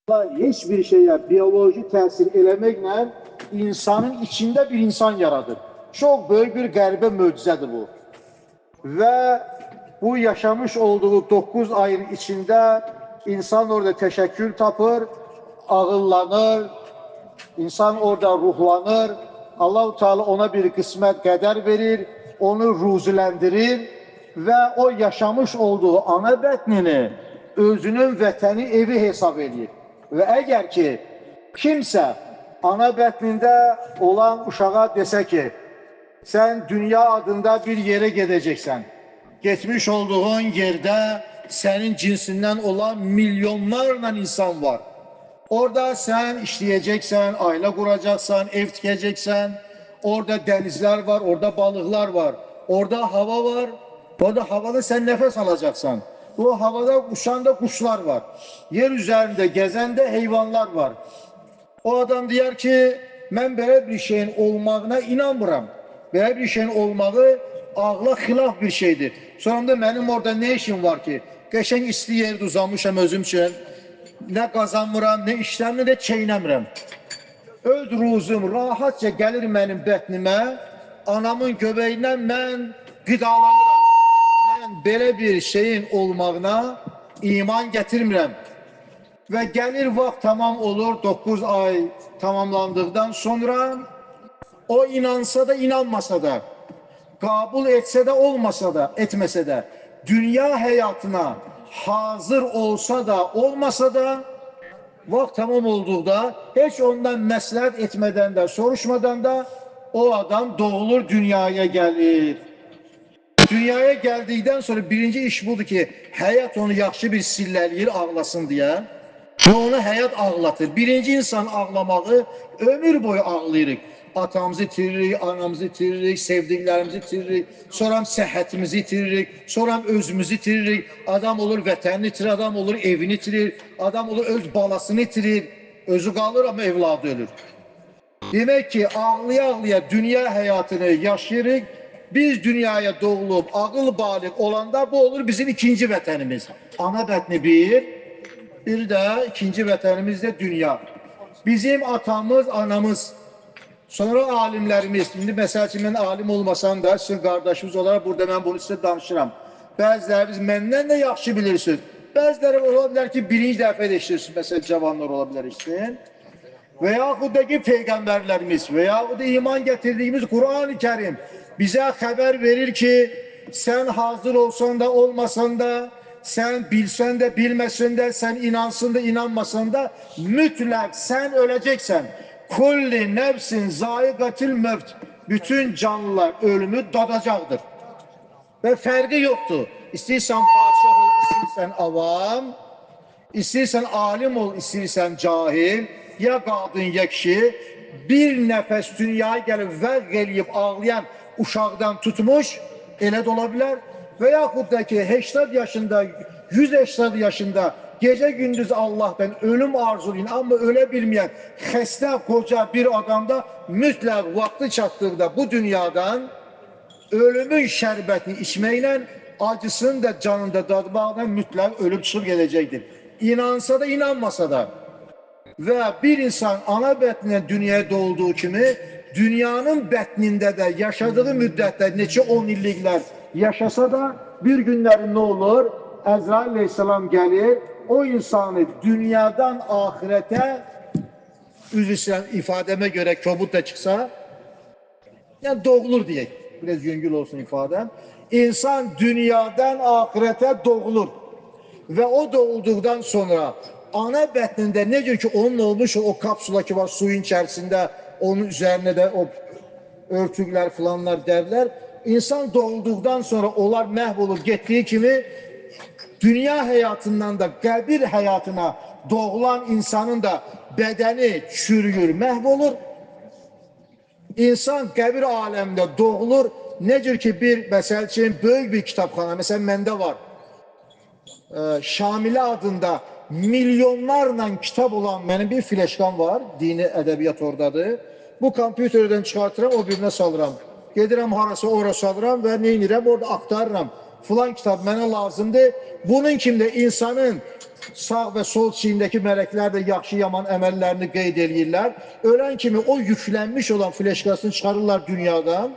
Heç bir şeyə bioloji təsir eləməklə insanın içində bir insan yaradır. Çox böyük bir qəribə möcüzədir bu. Və bu yaşamış olduğu 9 ayın içində insan orada təşəkkül tapır, ağıllanır, insan orada ruhlanır. Allah-u Teala ona bir qismət qədər verir, onu ruziləndirir və o yaşamış olduğu ana bətnini özünün vətəni, evi hesab edir. Və əgər ki, kimsə ana bətnində olan uşağa desə ki, sən dünya adında bir yerə gedəcəksən, getmiş olduğun yerdə sənin cinsindən olan milyonlarla insan var. Orada sən işləyəcəksən, ailə quracaqsan, ev tikəcəksən, orada dənizlər var, orada balıqlar var, orada hava var, orada havada sən nəfəs alacaqsan. O havada uçan da quşlar var. Yer üzərində gəzən də heyvanlar var. O adam deyər ki, mən belə bir şeyin olmağına inanmıram. Belə bir şeyin olmağı ağla xilaf bir şeydir. Sonra da mənim orada nə işim var ki? Qəşəng isti yerdə uzanmışam özüm üçün. Nə qazanmıram, nə işləmirəm, nə də çeynəmirəm. Öz ruzum rahatca gəlir mənim bətnimə, anamın göbəyindən mən qidalanıram. Mən belə bir şeyin olmağına iman gətirmirəm. Və gəlir vaxt tamam olur, 9 ay tamamlandıqdan sonra o inansa da inanmasa da, qəbul etsə də olmasa da, etməsə də, dünya həyatına hazır olsa da olmasa da, vaxt tamam olduqda heç ondan məsləhət etmədən də, soruşmadan da o adam doğulur, dünyaya gəlir. Dünyaya gəldikdən sonra birinci iş budur ki, həyat onu yaxşı bir sillələyir, ağlasın deyə. Və onu həyat ağlatır. Birinci insan ağlamağı ömür boyu ağlayırıq. Atamızı itiririk, anamızı itiririk, sevdiklərimizi itiririk, sonra səhhətimizi itiririk, sonra özümüzü itiririk. Adam olur vətənini itirir, adam olur evini itirir, adam olur öz balasını itirir. Özü qalır amma evladı ölür. Demək ki, ağlaya-ağlaya dünya həyatını yaşayırıq. Biz dünyaya doğulub, ağıl baliq olanda bu olur bizim ikinci vətənimiz. Ana bətni bir də ikinci vətənimiz də dünya. Bizim atamız, anamız, sonra alimlərimiz. İndi məsəl üçün mən alim olmasam da sizin qardaşınız olaraq burada mən bunu sizə danışıram. Bəziləriniz məndən də yaxşı bilirsiniz. Bəziləri ola bilər ki, birinci dəfə də eşidirsiniz. Məsələn, cavanlar ola bilər işin. Və yaxud da ki, peyğəmbərlərimiz və yaxud da iman gətirdiyimiz Qur'an-ı Kərim bizə xəbər verir ki, sən hazır olsan da olmasan da, sən bilsən də bilməsən də, sən inansın da inanmasan da, mütləq sən öləcəksən. Kulli nəfsin zaiqatil mövt. Bütün canlılar ölümü dadacaqdır. Və fərqi yoxdur. İstəyirsən padşah ol, istəyirsən avam, istəyirsən alim ol, istəyirsən cahil, ya qadın, ya kişi, bir nəfəs dünyaya gəlib vəq eləyib ağlayan uşaqdan tutmuş, elə də ola bilər. Və yaxud da ki, 80 yaşında, 180 yaşında gecə gündüz Allahdan ölüm arzulayın, amma ölə bilməyən xəstə, qoca bir adamda mütləq vaxtı çatdıqda bu dünyadan ölümün şərbətini içməklə, acısını da canında dadmaqla mütləq ölüb çıxıb gedəcəkdir. İnansa da, inanmasa da. Və bir insan ana bətnindən dünyaya doğulduğu kimi, dünyanın bətnində də yaşadığı müddətdə neçə 10 illiklər yaşasa da bir günlərin nə olur? Əzrail əleyhissalam gəlir, o insanı dünyadan ahirətə, üzr istəyirəm ifadəmə görə kobud da çıxsa, yəni doğulur deyək, biraz yüngül olsun ifadəm. İnsan dünyadan ahirətə doğulur və o doğulduqdan sonra ana bətnində necə ki onun olmuş o kapsula ki var suyun içərisində, onun üzərinə də o örtüklər filanlar dərlər. İnsan doğulduqdan sonra onlar məhv olur getdiyi kimi dünya həyatından da qəbir həyatına doğulan insanın da bədəni çürüyür, məhv olur. İnsan qəbir aləmində doğulur. Necə ki bir, məsəl üçün, böyük bir kitabxana, məsələn məndə var, Şamilə adında milyonlarla kitab olan mənim bir fleşkam var, dini ədəbiyyat oradadır. Bu kompüterdən çıxartıram, o birinə salıram. Gedirəm harasa ora salıram və neynirəm, orada axtarıram. Filan kitab mənə lazımdır. Bunun kimi də insanın sağ və sol çiyindəki mələklər də yaxşı yaman əməllərini qeyd eləyirlər. Ölən kimi o yüklənmiş olan fleşkasını çıxarırlar dünyadan,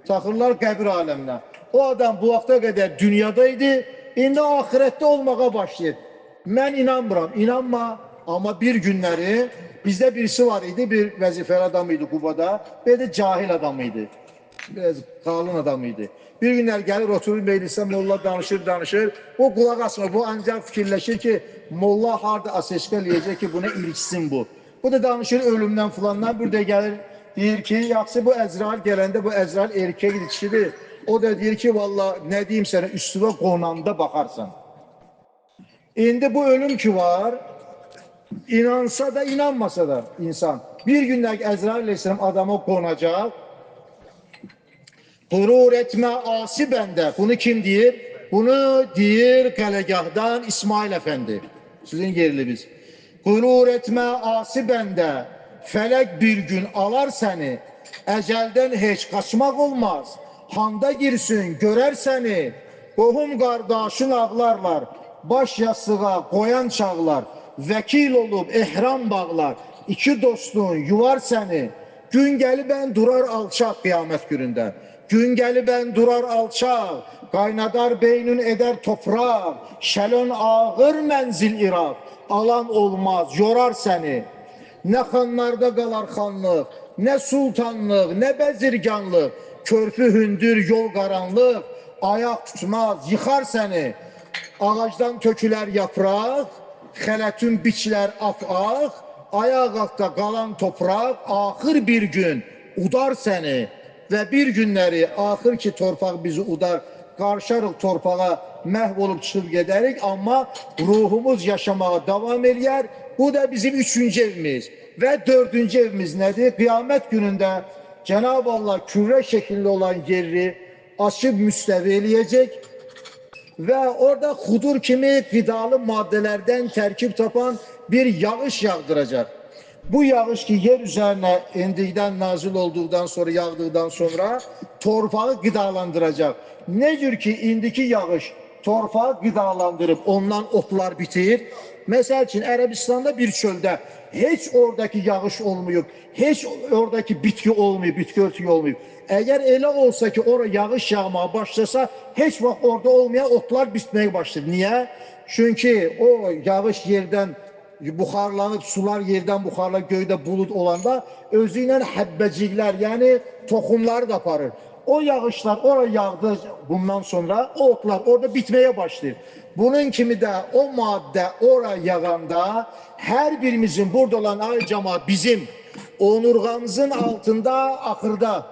taxırlar qəbir aləminə. O adam bu vaxta qədər dünyada idi, indi axirətdə olmağa başlayır. Mən inanmıram, inanma, amma bir günləri bizdə birisi var idi, bir vəzifəli adam idi Qubada, bir də cahil adam idi, biraz qalın adam idi. Bir günlər gəlir, oturur meclisə, molla danışır, danışır. O qulaq asmır, bu ancaq fikirləşir ki, molla harda aseşka eləyəcək ki, buna ilişsin bu. Bu da danışır ölümdən filandan, bir də gəlir, deyir ki, yaxşı bu Əzrail gələndə bu Əzrail erkək kişidir. O da deyir ki, valla nə deyim sənə, üstüvə qonanda baxarsan. İndi bu ölüm ki var, inansa da inanmasa da insan. Bir günlər ki, Əzrail əleyhissalam adama qonacaq. Qürur etmə asi bəndə. Bunu kim deyir? Bunu deyir Qələgahdan İsmail Əfəndi. Sizin yerlimiz. Qürur etmə asi bəndə. Fələk bir gün alar səni. Əcəldən heç qaçmaq olmaz. Handa girsin, görər səni. Qohum qardaşın ağlarlar. Baş yastığa qoyan çağlar. Vəkil olub ehram bağlar. İki dostun yuvar səni. Gün gəlibən durar alçaq qiyamət günündə. Gün gəlibən durar alçaq, qaynadar beynün edər topraq, şəlön ağır mənzil İraq, alan olmaz, yorar səni. Nə xanlarda qalar xanlıq, nə sultanlıq, nə bəzirganlıq, körpü hündür, yol qaranlıq, ayaq tutmaz, yıxar səni. Ağacdan tökülər yapraq, xələtün biçlər ap-ağ, ayaq altda qalan topraq, axır bir gün udar səni. Və bir günləri axır ki torpaq bizi udar, qarışarıq torpağa, məhv olub çıxıb gedərik, amma ruhumuz yaşamağa davam eləyər. Bu da bizim üçüncü evimiz. Və dördüncü evimiz nədir? Qiyamət günündə Cənab-ı Allah kürə şəklində olan yeri açıb müstəvi eləyəcək və orada xudur kimi qidalı maddələrdən tərkib tapan bir yağış yağdıracaq. Bu yağış ki, yer üzərinə indikdən, nazil olduqdan sonra, yağdıqdan sonra torpağı qidalandıracaq. Nə cür ki, indiki yağış torpağı qidalandırıb, ondan otlar bitir. Məsəl üçün, Ərəbistanda bir çöldə heç oradakı yağış olmayıb, heç oradakı bitki olmayıb, bitki örtüyü olmayıb. Əgər elə olsa ki, ora yağış yağmağa başlasa, heç vaxt orada olmayan otlar bitməyə başlayır. Niyə? Çünki o yağış yerdən buxarlanıb, sular yerdən buxarlanıb, göydə bulud olanda özü ilə həbbəciklər, yəni toxumları da aparır. O yağışlar ora yağdı bundan sonra, o otlar orada bitməyə başlayır. Bunun kimi də o maddə ora yağanda hər birimizin burada olan ay cemaat bizim onurğamızın altında axırda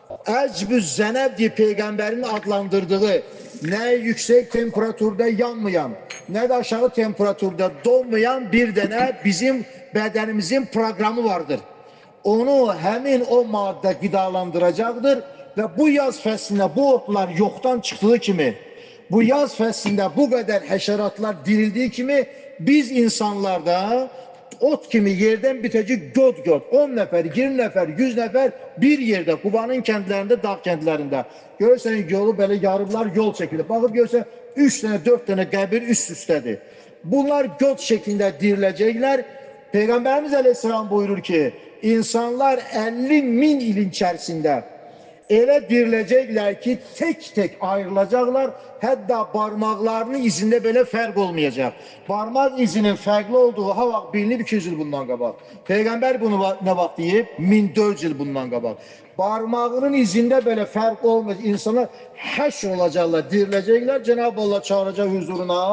Əcbü Zənəb deyə Peyğəmbərin adlandırdığı nə yüksək temperaturda yanmayan, nə də aşağı temperaturda donmayan bir dənə bizim bədənimizin proqramı vardır. Onu həmin o maddə qidalandıracaqdır və bu yaz fəslində bu otlar yoxdan çıxdığı kimi, bu yaz fəslində bu qədər həşəratlar dirildiyi kimi biz insanlarda ot kimi yerdən bitəcək göd-göd 10 nəfər, 20 nəfər, 100 nəfər bir yerdə, Qubanın kəndlərində, dağ kəndlərində. Görürsən, yolu belə yarıblar, yol çəkilir. Baxıb görürsən, 3 dənə, 4 dənə qəbir üst üstədir. Bunlar göd şəklində diriləcəklər. Peyğəmbərimiz Əleyhisselam buyurur ki, insanlar 50 min ilin içərisində elə diriləcəklər ki, tek-tek ayrılacaqlar, hətta barmaqlarının izində belə fərq olmayacaq. Barmaq izinin fərqli olduğu ha vaxt bilinib 200 il bundan qabaq. Peyğəmbər bunu nə vaxt deyib? 1400 il bundan qabaq. Barmağının izində belə fərq olmayacaq. İnsanlar həşr olacaqlar, diriləcəklər. Cənab-ı Allah çağıracaq huzuruna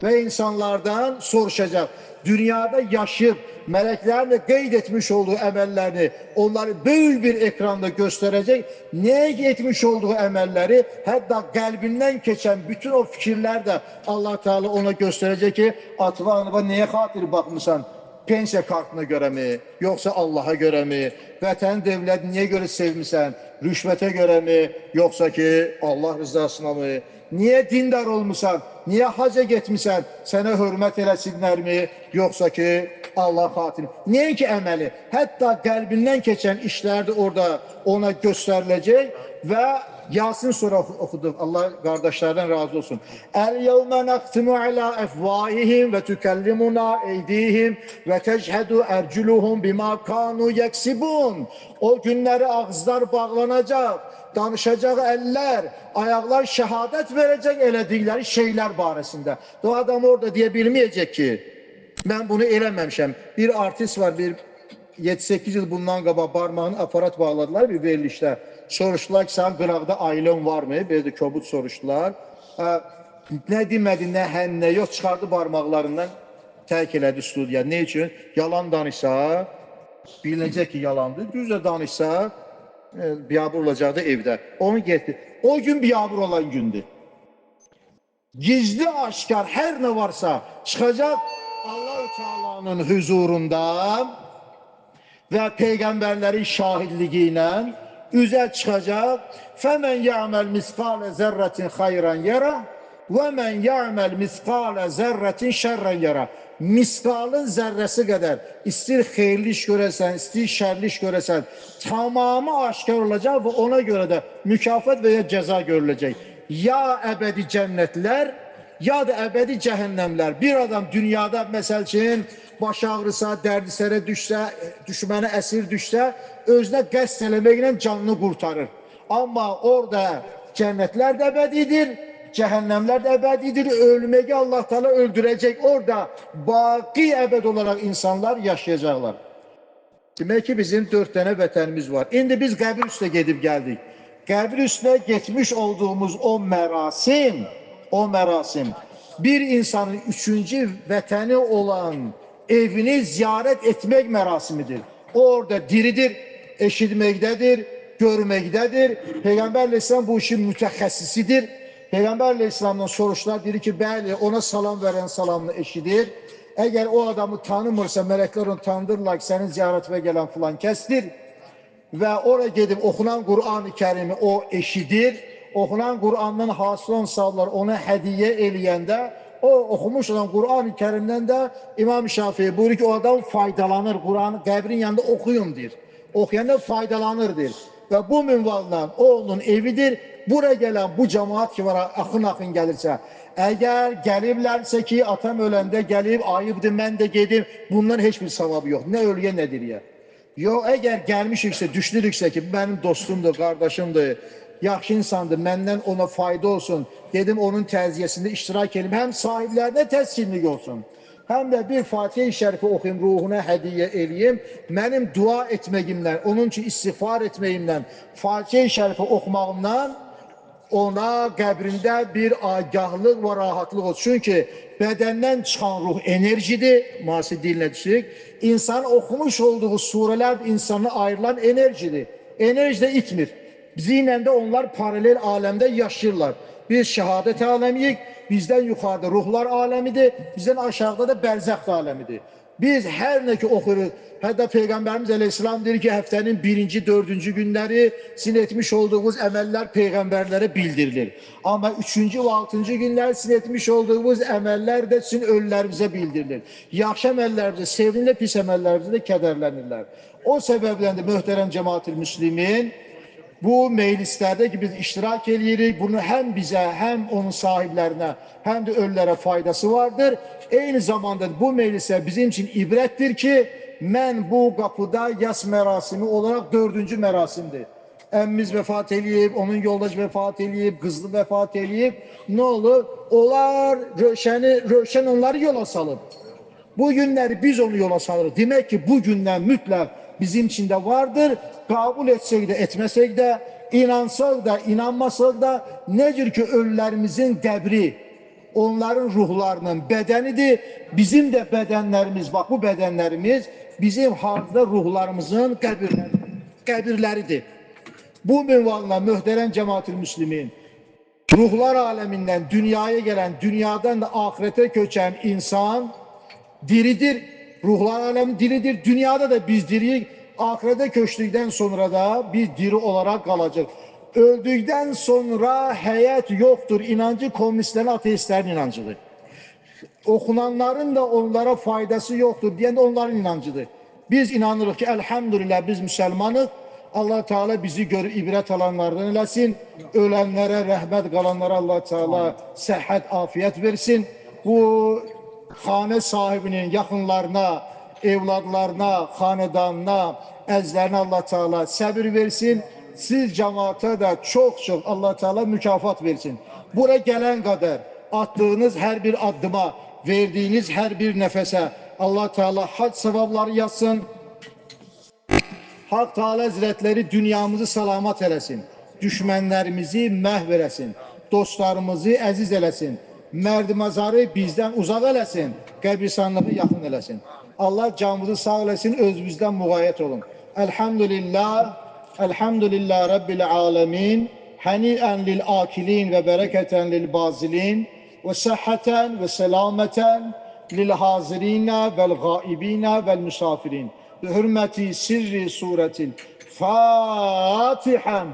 və insanlardan soruşacaq. Dünyada yaşayıb, mələklərin də qeyd etmiş olduğu əməllərini onları böyük bir ekranda göstərəcək. Nəyə etmiş olduğu əməlləri, hətta qəlbindən keçən bütün o fikirlər də Allah Teala ona göstərəcək ki, atıva-anıva nəyə xatir baxmısan? Pensiya kartına görəmi, yoxsa Allaha görəmi? Vətən, dövlət niyə görə sevmisən? Rüşvətə görəmi, yoxsa ki, Allah rızasına mı? Niyə dindar olmusan? Niyə haca getmisən? Sənə hörmət eləsinlərmi, yoxsa ki, Allah xatirinə? Niyə ki əməli? Hətta qəlbindən keçən işlər də orada ona göstəriləcək və Yasin surə oxuduq. Allah qardaşlardan razı olsun. Əl-yevmə nəxtimu alə əfvahihim və tükellimuna eydihim və təşhədu ərculuhum bima kanu yeksibun. O günləri ağızlar bağlanacaq, danışacaq əllər, ayaqlar şəhadət verəcək elədikləri şeylər barəsində. O adam orada deyə bilməyəcək ki, mən bunu eləməmişəm. Bir artist var, bir 7-8 il bundan qabaq barmağını aparat bağladılar bir verilişdə. Soruşdular ki, sənin qıraqda ailən varmı? Belə də kobud soruşdular. Nə demədi, nə hə, nə yox, çıxardı barmaqlarından, tərk elədi studiya. Nə üçün? Yalan danışsa, bilinəcək ki, yalandır. Düz də danışsa, biyabur olacaqdı evdə. Onu getdi. O gün biyabur olan gündür. Gizli, aşkar, hər nə varsa çıxacaq Allah-u Teala'nın huzurunda və peyğəmbərlərin şahidliyi ilə üzə çıxacaq. Fəmən ya'məl misqalə zərrətin xayran yara və mən ya'məl misqalə zərrətin şərrən yara. Misqalın zərrəsi qədər istir xeyirli iş görəsən, istir şərli iş görəsən, tamamı aşkar olacaq və ona görə də mükafat və ya cəza görüləcək. Ya əbədi cənnətlər, ya da əbədi cəhənnəmlər. Bir adam dünyada məsəl üçün baş ağrısa, dərdisərə düşsə, düşmənə əsir düşsə, özünə qəsd eləməklə canını qurtarır. Amma orada cənnətlər də əbədidir, cəhənnəmlər də əbədidir. Ölməyi Allah Teala öldürəcək. Orada baqi əbəd olaraq insanlar yaşayacaqlar. Demək ki, bizim 4 dənə vətənimiz var. İndi biz qəbir üstə gedib gəldik. Qəbir üstə getmiş olduğumuz o mərasim, bir insanın 3-cü vətəni olan evini ziyarət etmək mərasimidir. O orada diridir, eşitməkdədir, görməkdədir. Peyğəmbər əleyhissalam bu işin mütəxəssisidir. Peyğəmbər əleyhissalamdan soruşdular, deyir ki, bəli, ona salam verən salamını eşidir. Əgər o adamı tanımırsa, mələklər onu tanıdırlar ki, sənin ziyarətinə gələn filan kəsdir. Və oraya gedib oxunan Qur'an-ı Kərimi o eşidir. Oxunan Qur'andan hasıl olan savablar ona hədiyyə eləyəndə, o oxumuş olan Qur'an-ı Kərimdən də İmam Şafii buyurur ki, o adam faydalanır. Qur'anı qəbrin yanında oxuyun deyir. Oxuyanda faydalanır deyir. Və bu minvalla o onun evidir. Buraya gələn bu cəmaat ki var, axın-axın gəlirsə, əgər gəliblərsə ki, atam öləndə gəlib, ayıbdır, mən də gedim, bundan heç bir savabı yox. Nə ölüyə, nə diriyə. Yox, əgər gəlmişiksə, düşünürüksə ki, mənim dostumdur, qardaşımdır, yaxşı insandır, məndən ona fayda olsun, gedim onun təziyəsində iştirak edim, həm sahiblərinə təskinlik olsun, həm də bir Fatihə-i Şərifi oxuyum, ruhuna hədiyyə eləyim, mənim dua etməyimdən, onun üçün istiğfar etməyimdən, Fatihə-i Şərifi oxumağımdan ona qəbrində bir agahlıq və rahatlıq olsun. Çünki bədəndən çıxan ruh enerjidir, müasir dilinə düşürük. İnsanın oxumuş olduğu surələr insanına ayrılan enerjidir. Enerji də itmir. Bizimlə də onlar paralel aləmdə yaşayırlar. Biz şəhadət aləmiyik, bizdən yuxarıda ruhlar aləmidir, bizdən aşağıda da bərzəx aləmidir. Biz hər nə ki oxuyuruq, hətta Peyğəmbərimiz əleyhissalam deyir ki, həftənin 1-ci, 4-cü günləri sizin etmiş olduğunuz əməllər peyğəmbərlərə bildirilir. Amma 3-cü və 6-cı günlər sizin etmiş olduğunuz əməllər də sizin ölülərimizə bildirilir. Yaxşı əməllərimizə sevinirlər, pis əməllərimizə də kədərlənirlər. O səbəbdən də möhtərəm cəmaat-ül müslimin, bu meclislərdə ki, biz iştirak edirik, bunu həm bizə, həm onun sahiblərinə, həm də ölülərə faydası vardır. Eyni zamanda bu meclisə bizim üçün ibrətdir ki, mən bu qapıda yas mərasimi olaraq 4-cü mərasimdir. Əmmimiz vəfat eləyib, onun yoldaşı vəfat eləyib, qızlı vəfat eləyib. Nə olur? Onlar, Rövşən onları yola salıb. Bu günləri biz onu yola salırıq. Demək ki, bu gündən mütləq bizim üçün də vardır. Qəbul etsək də, etməsək də, inansaq da, inanmasaq da, nə cür ki, ölülərimizin qəbri, onların ruhlarının bədənidir. Bizim də bədənlərimiz, bax bu bədənlərimiz bizim hazırda ruhlarımızın qəbirləridir. Bu minvalla möhtərəm cəmaat-ül müslimin, ruhlar aləmindən dünyaya gələn, dünyadan da ahirətə köçən insan diridir. Ruhlar aləmi diridir. Dünyada da biz diriyik. Ahirətə köçdükdən sonra da biz diri olaraq qalacaq. Öldükdən sonra həyat yoxdur. İnancı komünistlərin, ateistlərin inancıdır. Oxunanların da onlara faydası yoxdur deyən də onların inancıdır. Biz inanırıq ki, əlhəmdülillah biz müsəlmanıq. Allah Teala bizi görüb ibrət alanlardan eləsin. Ölənlərə rəhmət, qalanlara Allah Teala səhhət, afiyət versin. Bu xanə sahibinin yaxınlarına, evladlarına, xanədanına, əzizlərinə Allah Teala səbir versin. Siz cəmaata da çox-çox Allah Teala mükafat versin. Bura gələn qədər attığınız hər bir addıma, verdiyiniz hər bir nəfəsə Allah Teala hac savabları yazsın. Haq Teala Həzrətləri dünyamızı salamat eləsin. Düşmənlərimizi məhv eləsin. Dostlarımızı əziz eləsin. Mərdimazarı bizdən uzaq eləsin. Qəbristanlığı yaxın eləsin. Allah canımızı sağ eləsin, özümüzdən müğayət olun. Elhamdülillah, elhamdülillah Rabbil alemin. Hani'en lil akilin ve bereketen lil bazilin ve sıhhaten ve selameten lil hazirine vel gaibine vel misafirin. Bi hürmeti sirri suretil Fatiha.